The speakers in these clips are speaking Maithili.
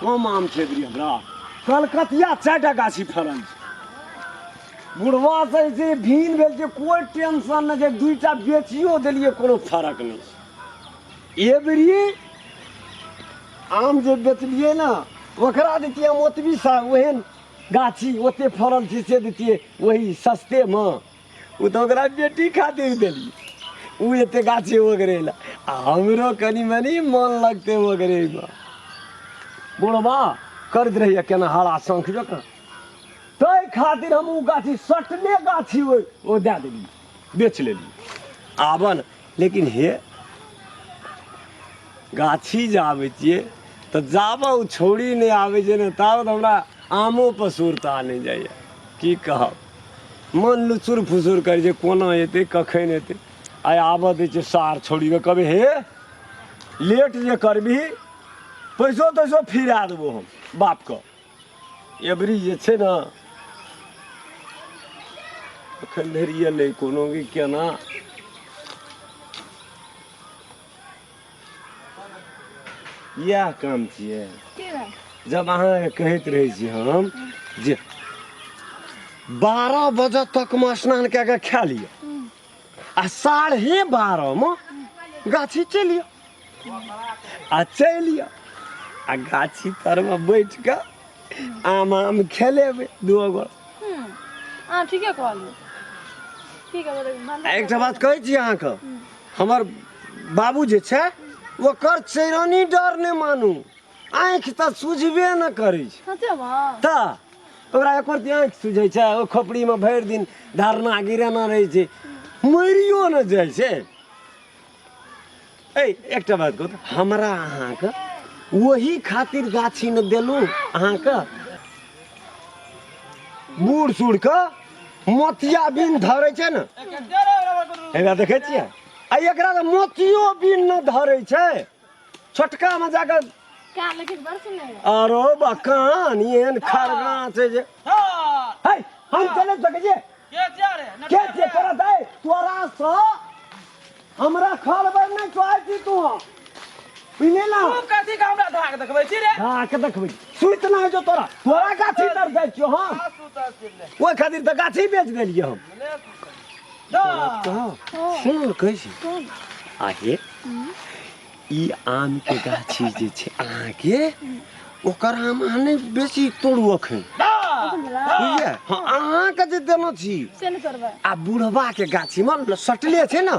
कम आम छै एबरी हमरा कलकतिया चारिटा गाछी फड़ल छै बुढ़वा से जे भीन भेल छै कोइ टेंशन नहि छै दुईटा बेचियो देलियै कोनो फरक नहि छै एबरी आम जे बेचलियै ने ओकरा दैतियै हम ओतबी सा ओहन गाछी ओते फड़ल छै से दैतियै वही सस्तेमे ओ तऽ ओकरा बेटी खातिर देलियै ओ एते गाछी ओगरै लए आ हमरो कनि मनि मन लगतै ओगरैमे बुढ़बा करैत रहैए केना हरा शंख जकाँ ताहि खातिर हम ओ गाछी सटले गाछी ओहि ओ दए देलियै बेच लेलियै आबऽ ने लेकिन हे गाछी जे आबै छियै तऽ जाबऽ ओ छौड़ी नहि आबै छै ने ताबत हमरा आमो पर सुरता नहि जाइए की कहब मन लुचुर फुसुर करै छै कोना एतै कखन एतै आइ आबऽ दै छै सार छौड़ीके कहबै हे लेट जे करबिही पैसो तैसो फिरा देबो हम बापके एबरी जे छै ने एखन धरि एलै कोनो कि केना इएह काम छियै की भेल? जब अहाँके कहैत रहै छी हम जे 12 बजे तकमे स्नान कए कऽ खा लिअ आ 12:30मे गाछी चलि आउ आ चलि आउ आ गाछी तरमे बैठ कऽ आम आम खेलेबै दू गो। अहाँ ठीके कहलियै की करबै आ एकटा बात कहै छी अहाँके हमर बाबू जे छै ओकर चैरानी डर नहि मानू आँखि तऽ सुझबे नहि करै छै सचेमे तऽ ओकरा एको रत्ती आँखि सुझै छै ओहि खोपड़ीमे भरि दिन धरना गिरेना रहै छै मरियो ने जाइ छै ए एकटा बात कहू तऽ हमरा अहाँके ओही खातिर गाछी ने देलहुँ अहाँके बूढ़ सूढ़के मोतिया बिन धरै छै ने एकरा देखै छियै आ एकरा तऽ मोतियो बिन ने धरै छै छोटकामे जाकऽ कान लेकिन बड़ सुनय आरो बा कान एहन खरगा छै जे है हम चले सकै छियै के छियै तोरा दै तोरा सँ हमरा खलबै नहि चाहै छी तू बुझली ना तू कथी के हमरा धाक देखबै छी रे धाक देखबै सुति नहि होइ छौ तोरा तोरा गाछी तर जाइ छियौ हम ओहि खातिर तऽ गाछी बेच देलियै हम सुन कहै छी आहे ई आम के गाछी जे छै अहाँके ओकर आम अहाँ नहि बेसी तोड़ू अखन बुझलियै हँ अहाँके जे देने छी से नहि तोड़बै आ बुढ़वा के गाछी मे सटले छै ने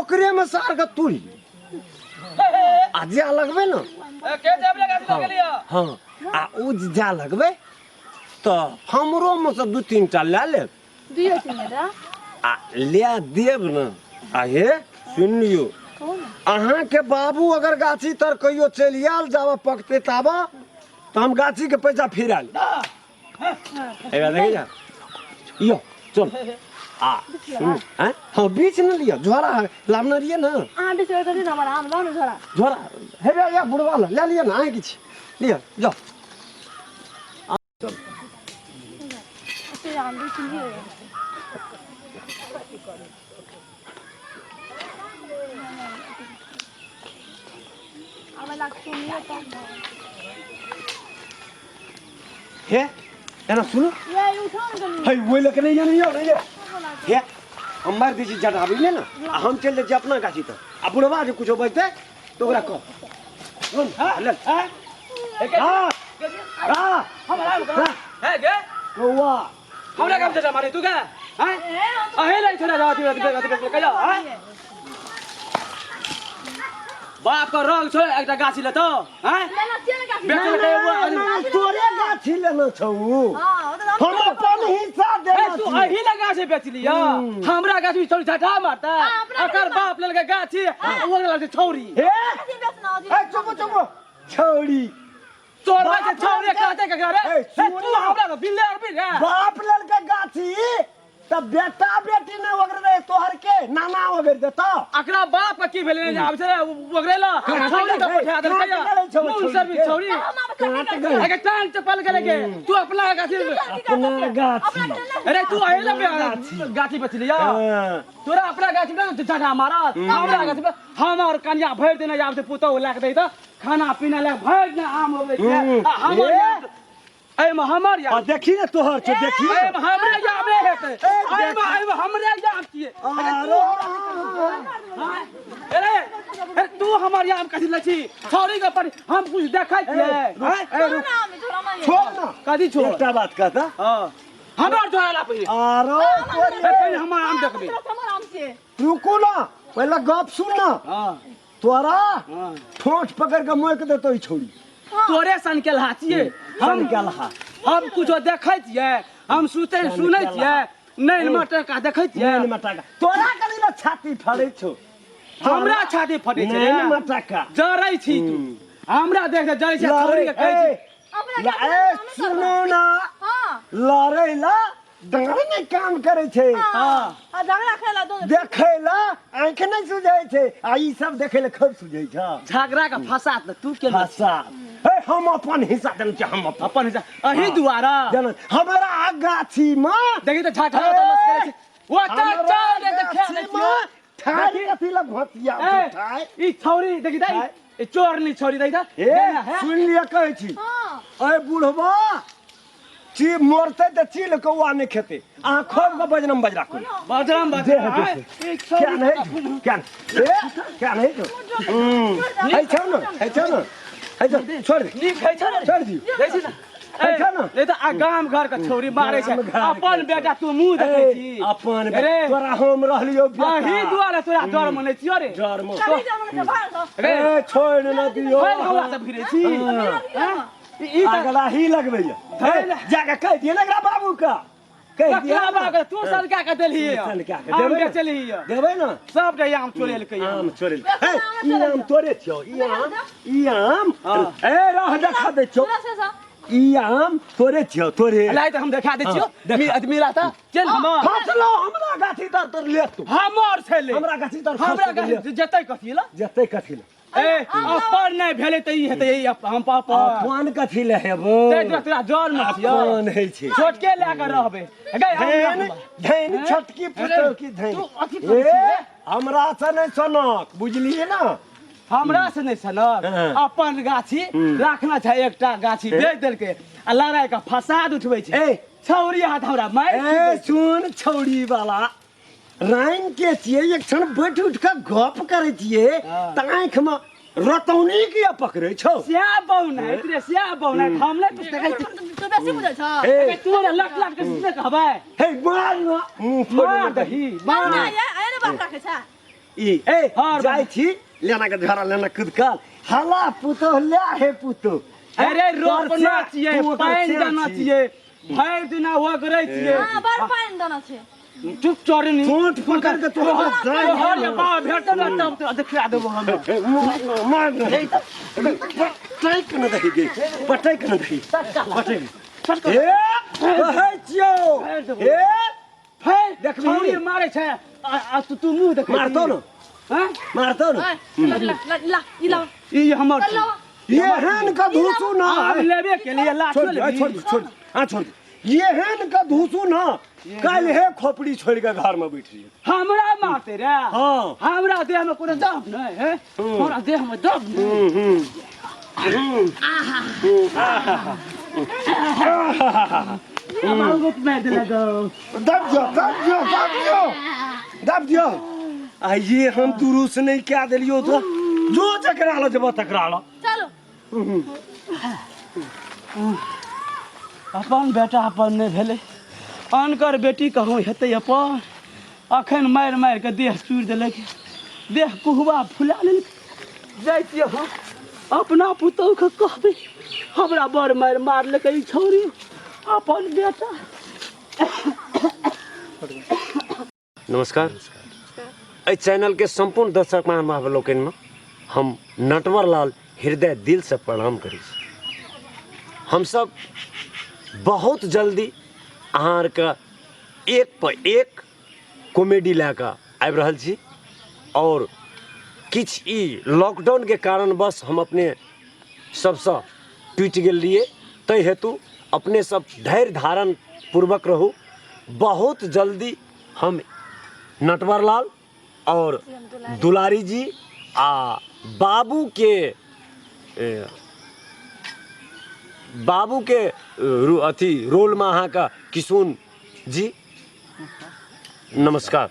ओकरे मे सार के तोड़ी आ जा लगबै ने के जेबले गाछी लग गेलियो हँ आ ओ जे जा लगबै तऽ हमरो मे से दू तीन टा लए लेब दुइयो तीन टा आ ले देब ने आ हे सुनि लियौ कहू ने अहाँके बाबू अगर गाछी तर कहियो चलि आयल जाबऽ पकतै ताबऽ तऽ हम गाछीके पैसा फिरा लेब एहिबेर देखै जा यौ चल आ सुनू आँय हँ बीच ने लिअ झोरा लाबने रहियै ने अहाँ बीच में ने हमर आम लाउ ने झोरा झोरा हेबे या बुढ़वा लए लए लिअ ने अहाँ किछु लिअ जाउ चल ओते आम बीच लिअ आबै लाग सुनियो तब हे एना सुनू ये उठाओ ने कनी हे ओहि लऽ के नहि जानी यौ नहि हे हम मारि दै छी जटा बुझलियै ने आ हम चलि जाइ छी अपना गाछी तर आ बुढ़वा जे कुछो बजतै तऽ ओकरा कह सुन ले हाँ हाँ हमरा है गे कौआ हमरा काम से मारे तू के हैं अहे ले छोड़ा जा तू तू कहियो हैं बाप का रंग छोड़ एकटा गाछी लेतो हैं लेना छियै ने गाछी बेच लेतै एगो नहि, नहि, तोरे गाछी लेना छौ हाँ, ओ तऽ हम अपन हिस्सा ए देना तू छी अही ले गाछी बेच लिया हमरा गाछी छोड़ी झटा मारता अपना अकर बाप लेलकै गाछी आ ओ लेलकै छौरी हे गाछी बेचना हो ए चुप चुप छौड़ी चोरबै छै छौरी कहते केकरा रे ए, ए, तू सुन। हमरा के बिल्ले और बिल बाप लेलकै गाछी तऽ बेटा बेटी नहि ओगरे रहे तोहर के नाना ओगरि देतौ अकरा बाप के की भेलै ने आब छै ओकरे ला छौरी के पठा देलकै काटि गेलै छौ मुंह छौरी सर्विस के। छौरी काटि काट गए। अगे टांग चपल करे के तू अपना गाछी अपना गाछी। अरे तू अहिला पे गाछी पे चली जा। हाँ। तोरा अपना गाछी में तो झटा मारा, हमरा गाछी में हमर कन्या भरि दिन आब से पुतहु लए के दै त खाना पीना लए भरि दिन आम होबै छै। हम्म। आ हमर ए। याद एहिमे हमर आ याद देखी ने तोहर छौ, देखी ने। एहिमे हमरे याद नहि हेतै। ए, एहिमे एहिमे हमरे याद छियै। आरो अरे अरे तू हमर याद कथी लै छी छौड़ी के पर हम कुछ देखै छियै? ए, ए, रुक। छोड़ ना। कथी छोड़? एकटा बात कहता। हँ, हमर झोरा ला पहिले। आरो तोरे। ए, पहिले हमर आम देखबे। रुकू ना, पहले गप सुन ना। हँ। तोरा हँ। ठोठ पकड़ के मोक देतो ई छौड़ी। तोरे सन के लहा छियै हम। सन के लहा। हम कुछो देखै छियै? हम सुते सुनै छियै? नैन मटका देखै छियै? नैन मटका तोरा कली ना छाती फड़ै छौ। हमरा छाती फटै छै? नैन मटका जरै छी तू हमरा देख के जरै छै। छौड़ी के कहै छी। ए, सुनू ना, लड़ै ला डाँड़ नहि काम करै छै। हँ। देखै ला आँखि नहि सुझै छै आ ई सब देखै ला खूब सुझै छै। झगड़ा के फसाद त तू के फसा हे, हम अपन हिस्सा देने छियै, हम अपन अपन हिस्सा अही दुआरा देने हमरा गाछी मे। देखी त झगड़ा त लस करै छै ओ त हमरा चल रे त खेल गाछी मे ठाढ़ कथी लग घोतिया ए, ठाढ़। ई छौरी देखी त, ई चोरनी छौरी देखी त। ए, सुन लिअ, कहै छी, अरे बुढ़बा ची मरतै तऽ चील कौआ नहि खेतै। अहाँ खूब के बजरम बजरा करू। बजरम जे बजरा हेतै से। क्या नहीं, क्या नहीं, ए, क्या नहीं छौ? है छौ न, है छौ न, है छौ, छोड़ दे। नीक है छै ने? छोड़ दियौ। दै छी ने। है छौ न? नहीं त आ गाम घर के छौरी मारै छै। गाम घर के। अपन बेटा तू मुंह देखै ए, छी? अपन अरे तोरा हम रहलियौ बेटा। अही दुआरे तोरा डर मनै छियो रे। डर मे। रे। ए, छोड़ न दियौ। फेर हमरा से भिड़ै छी? हाँ। ई त अगला ही लगबैया जाके कहि दियै ने एकरा बाबू के, कहि दियै। ककरा बाबू? तू सनका के देलही? सनका के आम देबै ने? बेचलही? देबै ने। सब टा आम चोरेलकै। आम चोरेल हे, ई आम तोरे छियौ, ई आम, ई आम। हाँ। ए, रह, देखा दै छियौ। ई आम तोरे छियौ, तोरे। लाइ त हम देखा दै छियौ। हाँ, देखा। मिला त चल हम खसलो हमरा गाछी तर तर ले तू। हमर छलै। हमरा गाछी तर हमरा खसलो ले। गाछी जेतै कथी ल? जेतै कथी ले? ए, अपन नहि भेलै तऽ ई हेतै, ई हम पापा अपन कथी ले हेबो? तै दुआरे तोरा जर मे छियौ। अपन होइ छै। छोटके लए कऽ रहबै गै हम। धैन रहबै। धैन छोटकी पुतोह की धैन। तू अथी करै ए छी रे? हमरा से नहि सनक, बुझलियै ने? हमरा से नहि सनक। हाँ। अपन गाछी राखना छै, एकटा गाछी बेच देलकै आ लड़ाई के फसाद उठबै छै। ए। छौरी हाथ हमरा मारि ए, सुन, छौड़ी वाला राइन के छियै, एक क्षण बैठ उठ के गप करै छियै तऽ आँखि मे रतौनी किया पकड़ै छौ? स्या बौना रे, स्या बौना, हम नहि कुछ देखै छी। तू बेसी बुझै छ। ए। तू ने लट लट के सीधे कहबै। हे, मार न मुँह फोड़ि मार देतै। दही मार। ना ये आए ने बाप राखे छ। ई ए हर जाइ छी लेना के झोरा लेना कुदकल हला पुतोह ले हे पुतोह। अरे तोहर रोपना से- छियै, तू ओकर पानि से देना छी। छियै, भरि दिना ओगरै छियै। हां, बड़ पानि देना छै। चुप चोरनी। ठोंठ पकड़ के तोहर जान। तोहर जे बाप भेटत ने तब तोरा देखा देबो हम। मार न, पटैक न दही गे, पटैक न दही, पटैक। ए, कहै छियौ, ए। फेर देखबही? छौरी मारै छै आ तू तू मुँह देखै मारतौ न? हैं? मारतौ न? ला ला ला, ई ला। ई हमर चल ला। एहन के धूसू न। आब लेबे के लिए लाठो छोड़ दे, लेबही। छोड़ दे, छोड़ दे, हाँ, छोड़ दे। एहन के धूसू न, काल्हि हे खोपड़ी छोड़ के घर में बैठ रही। हमरा मारते रे? हाँ। हमरा देह में कोनो दम नहीं है, हमरा देह में दम नहीं। अब मारि देलक। दब दियो, दब दियो, दब दियो, दब दियो। आ ये हम दुरुस्त नहीं क्या देलियो तो जो जकरा ल जेबो तकरा ल। चलो। अपन बेटा अपन नहि भेलै, अनकर बेटी कहूँ हेतै अपन? अखन मारि मारि कऽ देह चूरि देलक, देह कुहवा फुला लेलक। जाइ छियै हम अपना पुतहुके कहबै, हमरा बड़ मारि मारलकै ई छौरी। अपन बेटा। नमस्कार, एहि चैनलके सम्पूर्ण दर्शक महानुभाव लोकनिमे हम नटवर लाल हृदय दिलसँ प्रणाम करै छी। हमसब बहुत जल्दी अहाँ आरके एक पर एक कॉमेडी लए कऽ आबि रहल छी आओर किछु ई लॉकडाउनके कारणवश हम अपने सबसँ टूटि गेल रहियै। ताहि हेतु अपने सब धैर्य धारण पूर्वक रहू। बहुत जल्दी हम नटवर लाल और दुलारी जी आ बाबू के बाबू के अथी रोलमे अहाँके किशुन जी। नमस्कार।